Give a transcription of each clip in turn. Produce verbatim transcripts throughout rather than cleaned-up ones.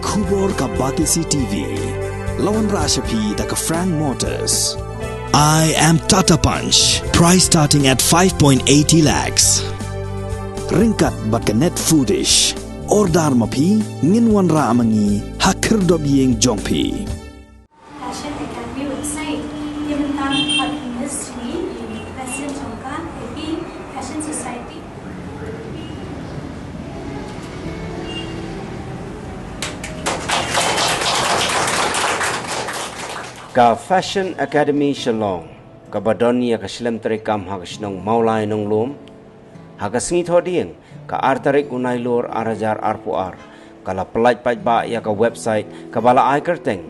Khubor ka Batesi T V. La wanrah sha phi da ka Frank Motors. I am Tata Punch. Price starting at five point eighty lakhs. Ryngkat bad ka Net Foodish. Order ma phi, ngin wanrah ma ngi ha khyrdop ïing jong phi. Fashion Academy website. Ïa mynta ka Miss Lee, President jong ka Happy Fashion Society. Ka Fashion Academy Shillong, kaba don ïa ka shlem treikam ha ka shnong Mawlai Nonglum, ha ka sngi Thohdieng, ka ar tarik u Nailur ar hajar arphew ar, ka la pyllait paidbah ïa ka website kaba la ai kyrteng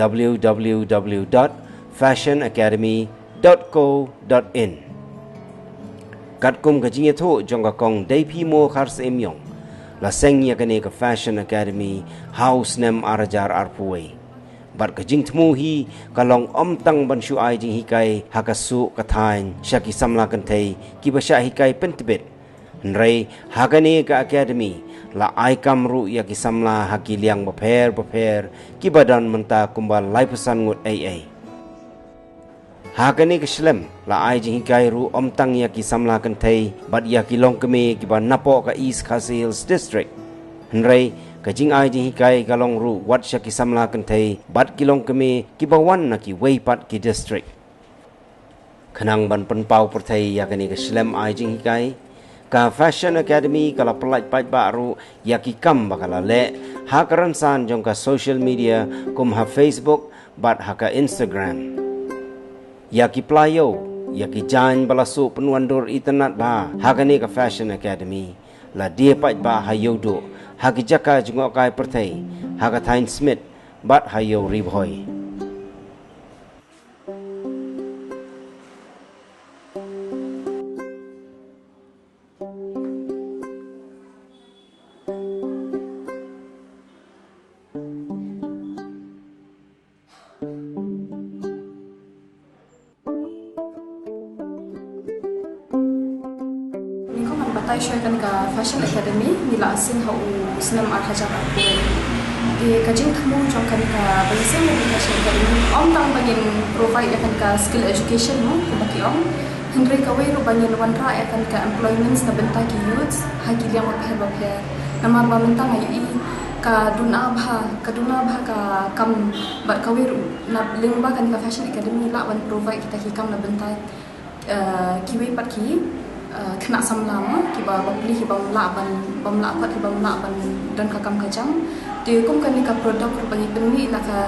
w w w dot fashion academy dot co dot in. Katkum ka jingïathuh jong ka Kong Deiphimo Kharsyiemiong, la seng ïa kane ka Fashion Academy ha u snem ar hajar arphew wei. Bad ka jingthmu hi ka long ym tang ban shu ai jinghikai ha ka suh ka thaiñ sha ki samla kynthei kiba shah hikai pyntbit. Hynrei ha kane ka academy la ai kam ruh ïa ki samla ha ki liang bapher bapher kiba don mynta kumba laiphew san ngut ei ei. Ha kane ka shlem la ai jinghikai ruh ym tang ïa ki samla kynthei bad ïa ki longkmie kiba napoh ka East Khasi Hills District. Hynrei ka jingai jinghikai ka long ruh wat sha ki samla kynthei bad ki longkmie kiba wan na kiwei pat ki district. Khnang ban pynpaw pyrthei ïa kane ka shlem ai jinghikai, ka Fashion Academy ka la pyllait paidbah ruh ïa ki kam ba ka la leh ha ka rynsan jong ka social media kum ha Facebook bad ha ka Instagram. Ïa ki plaiew, ïa ki jaiñ ba la suh pynwandur itynnad bha ha kane ka Fashion Academy, la die paidbah ha Ïewduh, ha ki jaka jngohkai pyrthei, ha ka thaiñ Smit bad ha Ïew Ri Bhoi. Ngi kum ban batai shuwa ïa kane ka Fashion Academy, ngi la seng ha u snem ar hajar arphew. Te ka jingthmu jong kane kaba ngi seng ïa kane ka Fashion Academy, ym tang ba ngin provide ïa kane ka skill education mo, kumba ki ong. Hynrei kawei ruh ba ngin wanrah ïa kane ka employments na bynta ki youths ha ki liang bapher bapher. Namar ba mynta nga ïohi ka duna bha, ka duna bha ka kam bad kawei ruh na lyngba kane ka Fashion Academy lah ban provide kita ki kam na bynta, eh, kiwei pat ki, eh, khynnah samla mo, kiba bapli ki bym lah ban, bym lah pat ki bym lah ban don ka kam ka jam. Te kum kane ka product ruh ba ngi pynmih na ka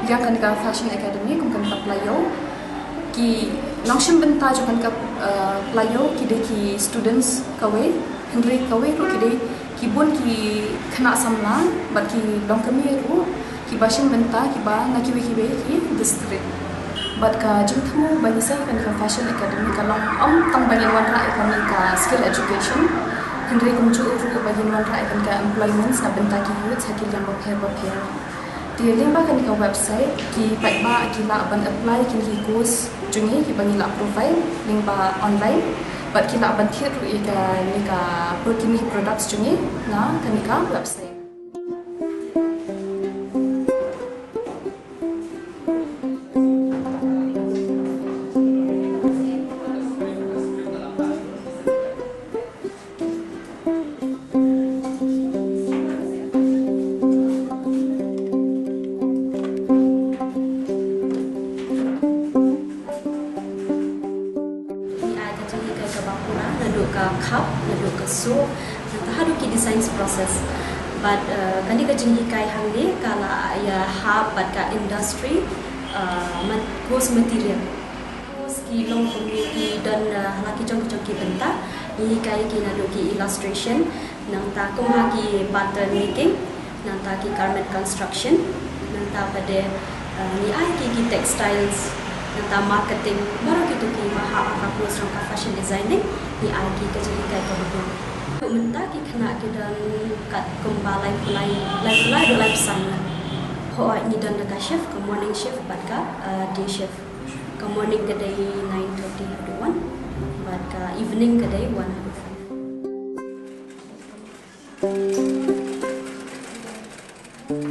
liang kane ka Fashion Academy, kum kane ka plaiew. Ki nongshim bynta jong kane ka, eh, plaiew ki dei ki students kawei, hynrei kawei ruh ki dei ki bun ki khynnah samla bad ki longkmie ruh kiba shim bynta kiba na kiwei kiwei ki district. Bad ka jingthmu ba ngi seng ïa kane ka Fashion Academy ka long ym tang ba ngin wanrah ïa kane ka skill education, hynrei kumjuh ruh ba ngin wanrah ïa kane ka employments na bynta ki youths ha ki liang bapher bapher. Te lyngba kane ka website, ki paidbah ki lah ban apply kine ki course jong ngi kiba ngi lah provide lyngba online. Bad ki lah ban thied ruh ïa kane ka, kine ki products jong ngi na kane ka website. Ngi ai ka jinghikai kaba pura, naduh ka khap, naduh ka suh, nangta haduh ki designs process. Bad, eh, kane ka jinghikai hangne ka la ïahap bad ka industry, eh, mat-, course material. Ki long kum ki don, uh, ha la ki jong ki jong ki bynta, ngi hikai ki naduh ki illustration, nangta kum ha ki pattern making, nangta ki garment construction, nangta pat de, uh, ngi ai ki ki textiles, nangta marketing, baroh kito ki ba hap ha ka course jong ka fashion designing, ngi ai ki ka jinghikai kaba bun. Mynta ki khynnah ki don katkum ba laiphew lai, laiphew lai, laiphew san. Hooid ngi don da ka shift, ka morning shift bad ka, uh, day shift. Ka morning ka dei nine thirty haduh one, bad ka evening ka dei one haduh five. Ngi la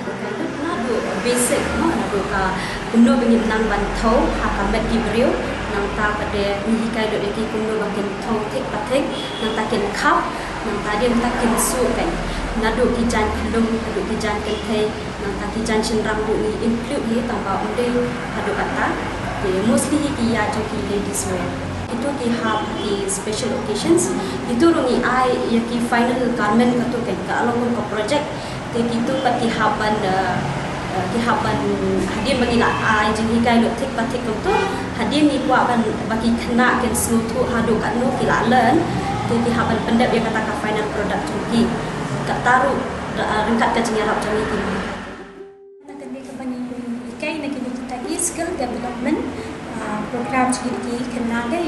hikai lut naduh basic mo, naduh ka kumno ba ngin nang ban thew ha ka met ki briew, nangta pat de ngi hikai lut ïa ki kumno ba kin thew thik pa thik, nangta kin khap, nangta de nangta kin suh kan. Naduh ki jaiñ khyllung, naduh ki jaiñ kynthei, nangta ki jaiñ shynrang ruh ngi include hi tang ba ym dei haduh katta. Te mostly hi ki ïa jong ki ladies wear. Kito ki hap ha ki special occasions. Kito ruh ngi ai ïa ki final garment kato kan ka long kum ka project. Te kito pat ki hap ban, eh, eh, ki hap ban hadien ba ngi la ai jinghikai lut thik pa thik kumto. Hadien ngi kwah ban ba ki khynnah kin sngewthuh haduh katno ki la learn. Te ki hap ban pyndep ïa kata ka final product jong ki. Kata ruh, eh, ryngkat ka jingïarap jong ngi ki. Na kane kaba ngi hikai na kine kita ki skill development, ah, program jong ki khynnah dei.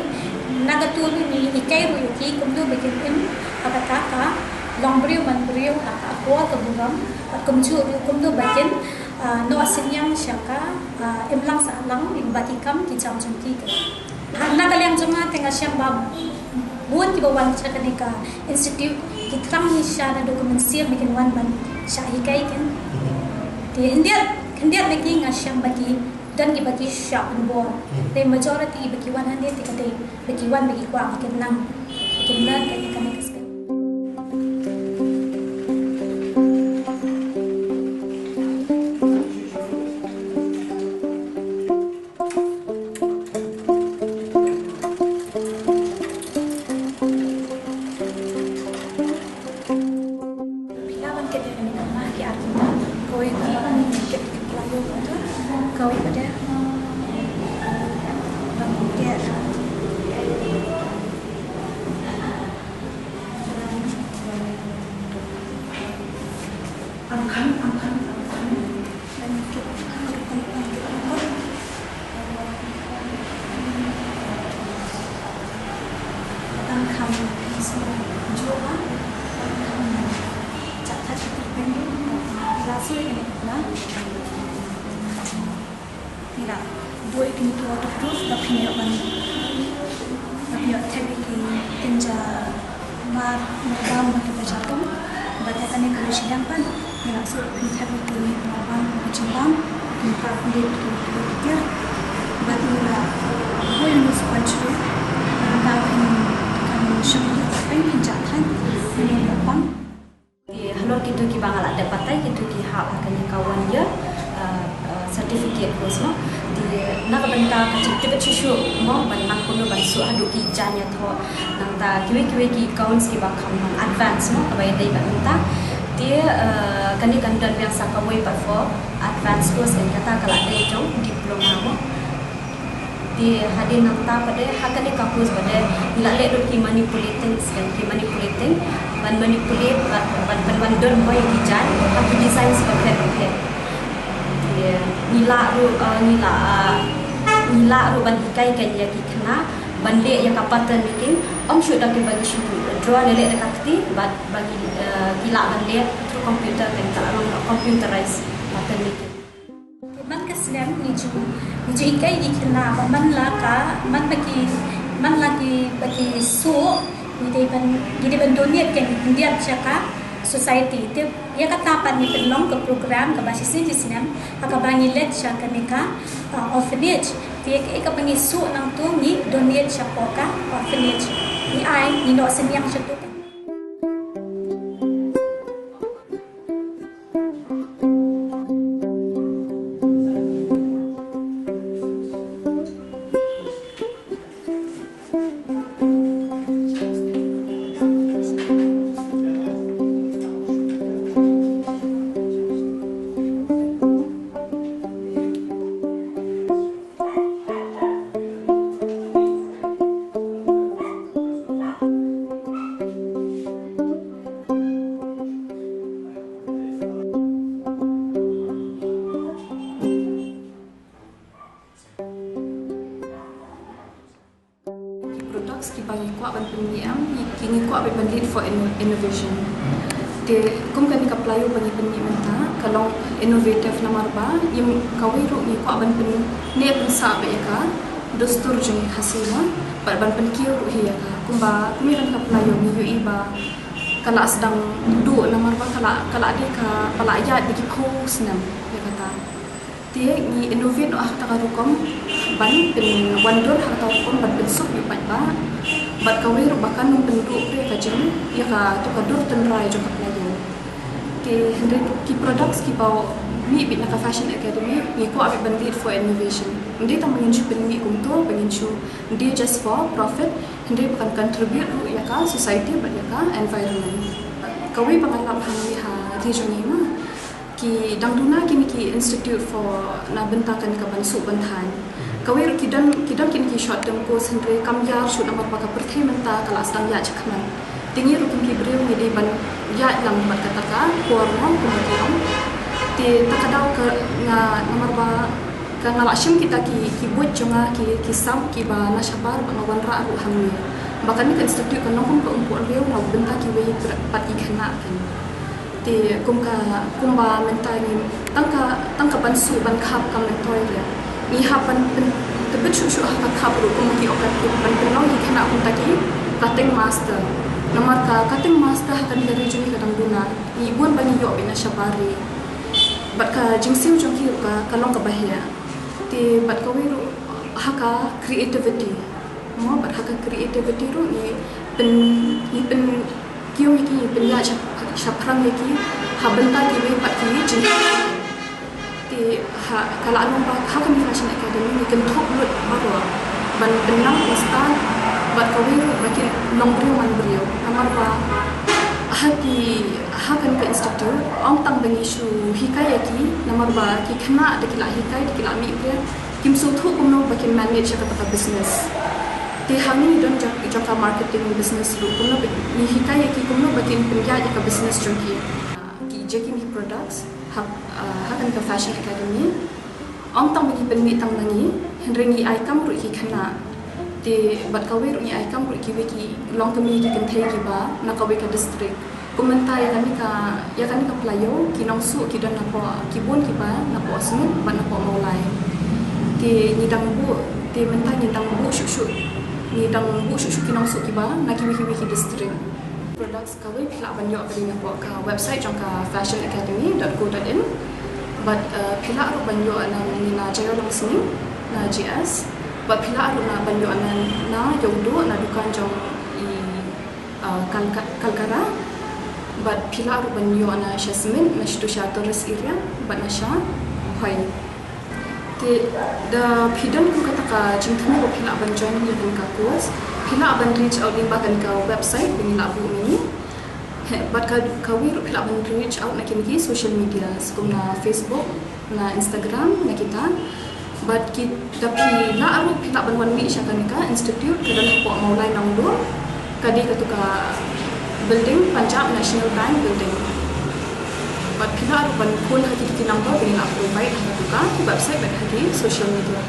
Na kato ruh ngi hikai ruh ïa ki kumno ba kin im ha kata ka long briew man briew ha ka akor ka burom, bad kumjuh ruh kumno ba kin, ah, noh synñiang sha ka, ah, imlang sahlang lyngba ki kam ki jam jong ki. Ha, na ka liang jong nga te nga shem ba bun kiba wan sha kane ka institute ki thrang hi sha naduh ka mynsiem ba kin wan ban shah hikai kin. Te khyndiat, khyndiat na ki nga shem ba ki don kiba ki shah pynbor. Te majority ba ki wan hangne te ka dei ba ki wan ba ki kwah ba kin nang, ba kin learn kane, kane ka skill. Phi lah ban kit ïa kane ka ma ki ar kynta. Kawei ka ban kit ïa ka pla ïoh ka tu. Kawei ka dei ban kit. Angkhan, angkhan, angkhan. Ngi la buh ïa kine ki waterproof ba phin ïoh ban, ba phin ïoh thep ïa ki kynja mar marbam bad ki ba jyrkam. Bad ïa kane ka ruh shiliang pat ngi la shu pynthep ïa ki marbam bad ki jingbam, ki marbam bad ki, ki, ki tiar. Bad ngi la buh ïa une u sponge ruh, nangta phin, phin shong ïa ka pyn phin jah thait, phin ïoh pang. Te halor kito kiba nga la dep batai, kito ki hap ha kane ka one year, uh, uh, certificate course mo. Te na ka bynta ka jingtip shuh shuh mo ban nang kumno ban shu haduh ki jaiñ ïathoh. Nangta kiwei kiwei ki course kiba kham advance mo kaba ïadei bad mynta. Te, uh, kane kan don biang sa kawei pat for advance course kan, kata ka la dei jong diploma mo. Te hadien nangta pat de ha kane ka course pat de ngi la leh lut ki manipulating, scan ki manipulating, ban manipulate, ban, ban, ban, ban don mo ïa ki jaiñ ha ki designs bapher bapher. Te ngi lah ruh, uh, ngi lah, uh, ngi lah ruh ban hikai kan ïa ki khynnah ban leh ïa ka pattern making, ym shu da kiba ngi shu draw leh leh da ka kti, bad ba ngi, uh, ki lah ban leh through computer kan, ka la long computerized pattern making. Te man ka snem ngi ju, ngi ju hikai ki khynnah ba man la ka, man ba ki, man la ki, ba ki suh, ngi dei ban, ngi dei ban donate kan khyndiat sha ka society. Te ïa kata pat ngi pynlong ka program kaba shisien shisnem ha kaba ngi leit sha kane ka, uh, orphanage. Te ïa kaei kaba ngi suh nangto ngi donate shapoh ka orphanage. Ngi ai, ngi noh synñiang shato. Ban lead for inno- innovation. Te kum kane ka playo ba ngi pynmih mynta ka long innovative namar ba ïa kawei ruh ngi kwah ban pynneh pynsah bad ïa ka dustur jong ngi Khasi, bad ban pynkiew ruh hi ïa ka. Kumba kum ïa kane ka playo ngi ïohi ba ka la sdang duh namar ba ka la ka la dei kaba la ïaid da ki phew snem ïa kata. Te ngi innovate noh ha kata ka rukom ban pynwandur ha kata ka rukom ban pynsuk ïa u paidbah. Bad kawei ruh ba kan ym pynduh ruh ïa ka jing ïa katu ka dur tynrai jong ka playo. Te hynrei ki products kiba mih beit na ka Fashion Academy ngi kwah beit ban lead for innovation. Ym dei tang ba ngin shu pynmih kumto ba ngin shu, ym dei just for profit, hynrei ba kan contribute ruh ïa ka society bad ïa ka environment. Kawei ba nga lap hangne ha ri jong ngi ma ki dang duna kine ki institute for na bynta kane ka ban suh ban thaiñ. Kawei ruh ki don ki don kine ki short term course hynrei kam ïar shuh namar ba ka pyrthei mynta ka la sdang ïaid shakhmat. Te ngi ruh kum ki briew ngi dei ban ïaid lang bad kata ka por mo kumba ki ong. Te ta ka daw ka nga namar ba ka nga la shim kita ki ki buit jong nga ki ki sap kiba na shabar ba nga wanrah ruh hangne. Ba kane ka institute ka long kum ka umpohliew na bynta kiwei pat ki khynnah kin. Te kum ka kumba mynta ngi tang ka tang ka ban suh ban khap kam myntoi re. Ngi hap ban pyn- tybit shuh shuh ha ka khap ruh kumba ki ong ka ban pynlong ki khynnah kumta ki cutting master. Namar ka cutting master ha kane ka ri jong ngi ka dang duna. Ngi bun ba ngi ïoh beit na shabar re. Bad ka jingsiew jong ki ruh ka ka long kaba heh. Te bad kawei ruh ha ka creativity. Mo bad ha ka creativity ruh ngi pyn ngi pyn kiew ïa ki, ngi pynïaid shaphrang ïa ki ha bynta kiwei pat ki jingkit. Te ha ka la long ba ha kane ka Fashion Academy ngi kynthup lut baroh ban pynnang pynstad bad kawei ruh ba kin long briew man briew. Namar ba ha ki ha kane ka institute ym tang ba ngi shu hikai ïa ki namar ba ki khynnah da ki la hikai da ki la mih briew kim sngewthuh kumno ba kin manage ïa kata ka business. Te hangne ngi don jong jong ka marketing business ruh kumno ba ngi hikai ïa ki kumno ba kin pynïaid ïa ka business jong ki. Ki jia kine ki products ha ha kane ka Fashion Academy. Ym tang ba ngi pynmih tang na ngi hynrei ngi ai kam ruh ïa ki khynnah. Te bad kawei ruh ngi ai kam ruh ïa kiwei ki longkmie ki kynthei kiba na kawei ka district. Kum mynta ïa kane ka ïa kane ka playo ki nongsuh ki don napoh ki bun kiba napoh Smit bad napoh Mawlai. Te ngi dang buh te mynta ngi dang buh shuh shuh ngi dang buh shuh shuh ki nongsuh kiba na kiwei kiwei ki district. Products kawei phi lah ban ïoh ka dei napoh ka website jong ka fashion academy dot co dot in. Bad phi lah ruh ban ïoh na ngi na Jaïaw Longsning na G S. Bad phi lah ruh na ban ïoh na na Ïewduh na dukan jong i Kalkara. Bad phi lah ruh ban ïoh na sha Smit na sha tourist area bad na sha Hoi. Te da phi don kum kata ka jingthmu ba phi lah ban join ïa kane ka course, phi lah ban reach out lyngba kane ka website ba ngi lah buh mynne. Bad kawei ruh phi lah ban reach out na kine ki social media kum na Facebook, na Instagram, na kita. Bad ki da phi lah ruh phi lah ban wan mih sha kane ka institute ka don hapoh Mawlai Nongdum. Ka dei katu ka building Punjab National Bank building. Bad phi lah ruh ban phone ha kito ki number ba ngi lah provide ha katu ka website bad ha ki social media.